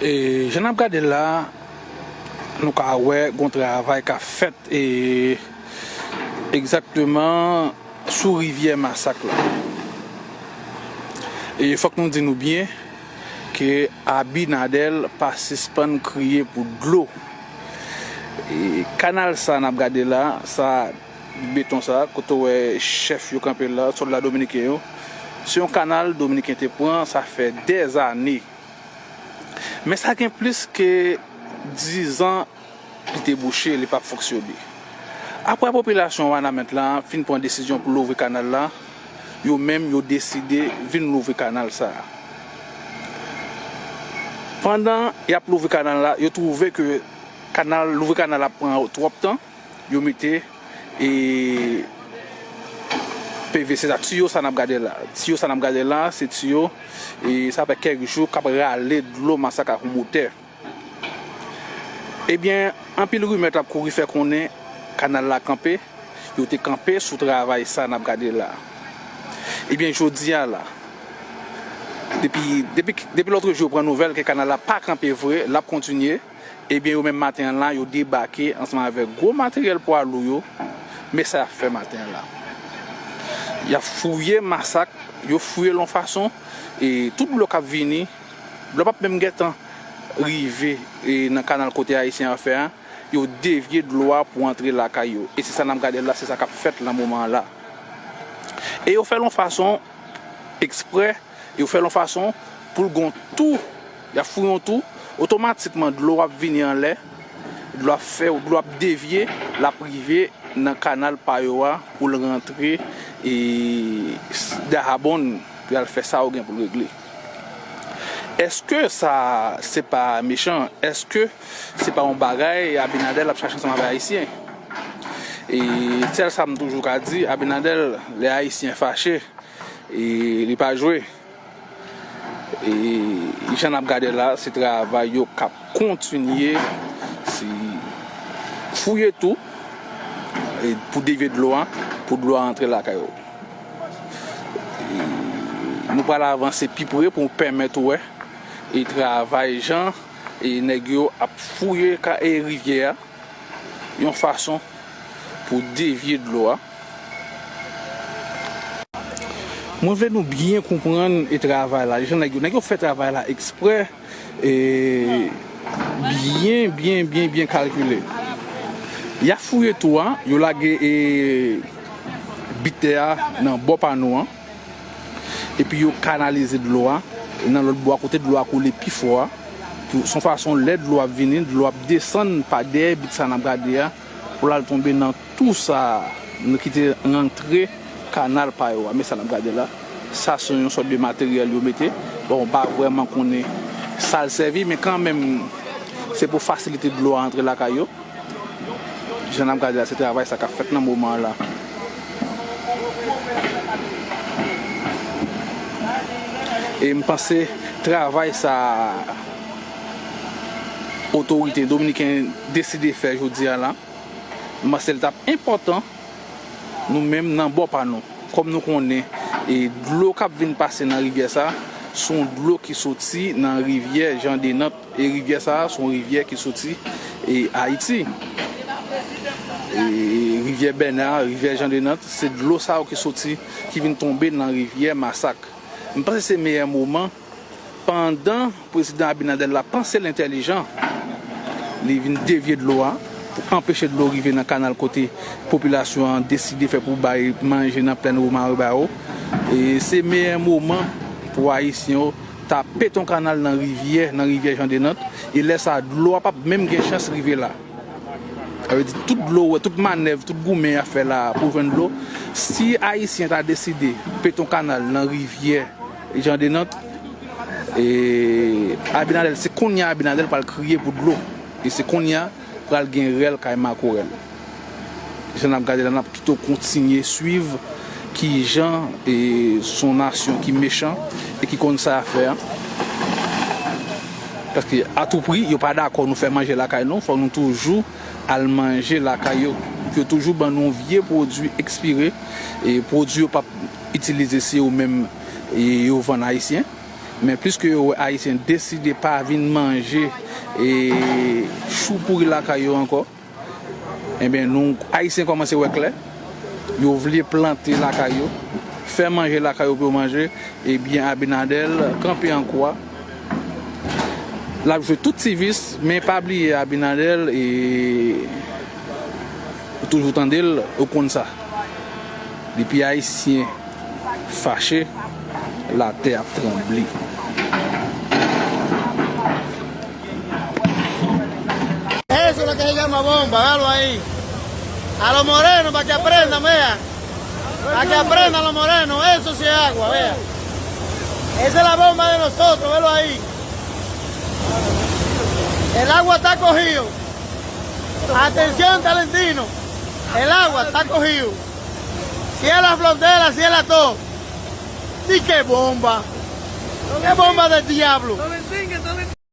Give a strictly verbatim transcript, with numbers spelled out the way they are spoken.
E jan n ap gade l la, nou ka wè gon travay k ap fèt e egzakteman sou rivyè Masak la. E fòk nou di nou byen ke Abinader pa sispann kriye pou dlo. E kanal sa n ap gade la, sa beton sa, kote w wè chèf yo kanpe la, sòlda dominiken yo, se yon kanal dominiken te pran, sa fè dèzane. Men sa gen plis ke dizan li te bouche, li p ap fonksyone. Apre popilasyon Wanament la fin pran desizyon pou l ouvri kanal la, yo menm yo deside vin louvri kanal sa a. Pandan y ap louvri kanal la, yo twouve ke kanal, louvri kanal la pran twòp tan, yo mete e P V C sa, tiyo sa n ap gade la. Tiyo sa n ap gade la, se tiyo, e sa fè kèk jou k ap rale dlo Masak ak yon motè. Ebyen, anpil rimè t ap kouri fè konnen kanal la kanpe, yo te kanpe sou travay sa n ap gade la. Ebyen, jodi a la, depi, depi, depi lòtrejou yo pran nouvèl ke kanal la pa kanpe vre, l ap kontinye, ebyen, yo menm maten an la, yo debake ansanm avèk gwo materyèl pwa lou yo. Men sa y ap fè maten an la. Y ap fouye Masak, yo fouye l yon fason, e tout dlo k ap vini, dlo p ap menm gentan rive, e nan kanal kote Ayisyen an fè a, yo devye dlo a pou antre lakay yo. E se sa n ap gade la, se sa k ap fèt nan moman an la. E yo fè l yon fason eksprè, yo fè l yon fason pou l gon tou, y ap fouye yon tou, otomatikman dlo ap vini anlè, dlo ap fè, dlo ap devye, l ap rive nan kanal pa yo a pou l rantre e Dahabon pou y al fè sa yo gen pou l regle. Èske sa se pa mechan? Èske se pa yon bagay Abinader ap chache ansanm avèk Ayisyen? E sèl sa m toujou ka di, Abinader, lè Ayisyen fache, e li pa jwe. E jan n ap gade la, se travay yo k ap kontinye, se fouye tou, e pou devye dlo a, pou dlo a antre lakay yo. E nou pral avanse pi pre pou pèmèt ou wè e travay jan e nèg yo ap fouye ka e rivyè a yon fason pou devye dlo a. Mwen vle nou byen konprann e travay la, jan nèg yo, nèg yo fè travay la eksprè e byen, byen, byen, byen kalkile. Y ap fouye tou a, yo lage e bit tè a nan bò pano an. Epi yo kanalize dlo a nan lòt bò a kote dlo a koule pi fò a. Pou, se yon fason lè dlo ap vini, dlo ap desann pa dèyè bit sa n ap gade a pou l al tonbe nan tou sa a ki te rantre kanal pa yo a. Men sa n ap gade la. Sa se yon sòt de materyèl yo mete. Bon, m pa vrèman konnen sa l sèvi, men kanmenm, se pou fasilite dlo a antre lakay yo. Jan n ap gade la, se travay sa k ap fèt nan moman an la. E m panse travay sa otorite dominiken deside fè jodi a la, m panse l t ap enpòtan nou menm nan bò pa nou. Kòm nou konnen, e dlo k ap vin pase nan rivyè sa, se yon dlo ki soti nan rivyè Jan Denant. E rivyè sa a, se yon rivyè ki soti e Ayiti. E rivyè Bèna, rivyè Jan Denant, se dlo sa yo ki soti, ki vin tonbe nan rivyè Masak. M panse se meyè moman, pandan prezidan Abinader la panse l entèlijan, li vin devye dlo a pou anpeche dlo rive nan kanal kote popilasyon an deside fè pou bay manje nan plèn Romario Barro. E se meyè moman pou Ayisyen yo ta pete yon kanal nan rivyè, nan rivyè Jan Denant, e lè sa a, dlo a p ap menm gen chans rive la. Sa vle di, tout dlo w wè, tout manèv, tout goumen y ap fè la a pou jwenn dlo, si Ayisyen ta deside pete yon kanal nan rivyè Jan Denant, e Abinader, se kounye a Abinader pral kriye pou dlo. E se kounye a pral gen rèl kay makorèl. Jan n ap gade la, n ap kite w kontinye swiv kijan e se yon nasyon ki mechan e ki konn sa y ap fè a. Paske atoupri, yo pa dakò nou fè manje lakay nou, fò nou toujou al manje lakay yo. Yo toujou ban nou vye pwodui ekspire, e pwodui yo p ap itilize, se yo menm e yo vann Ayisyen. Men plis ke yo wè Ayisyen deside pa vin manje e chou pouri lakay yo ankò, ebyen, nou, Ayisyen kòmanse wè klè. Yo vle plante lakay yo, fè manje lakay yo pou yo manje. Ebyen, Abinader kanpe an kwa. L ap jwe tout ti vis, men pa bliye Abinader, e, ou toujou tande l, ou konn sa. Depi Ayisyen fache, latè ap tranble. Eso es lo que se llama bomba, véalo ahí. A los morenos, para que aprendan, vea. Para que aprendan los morenos, eso sí es agua, vea. Esa es la bomba de nosotros, velo ahí. El agua está cogido. Atención, Talentino. El agua está cogido. Cierra frontera, cierra todo. Di qué bomba. Qué bomba del diablo.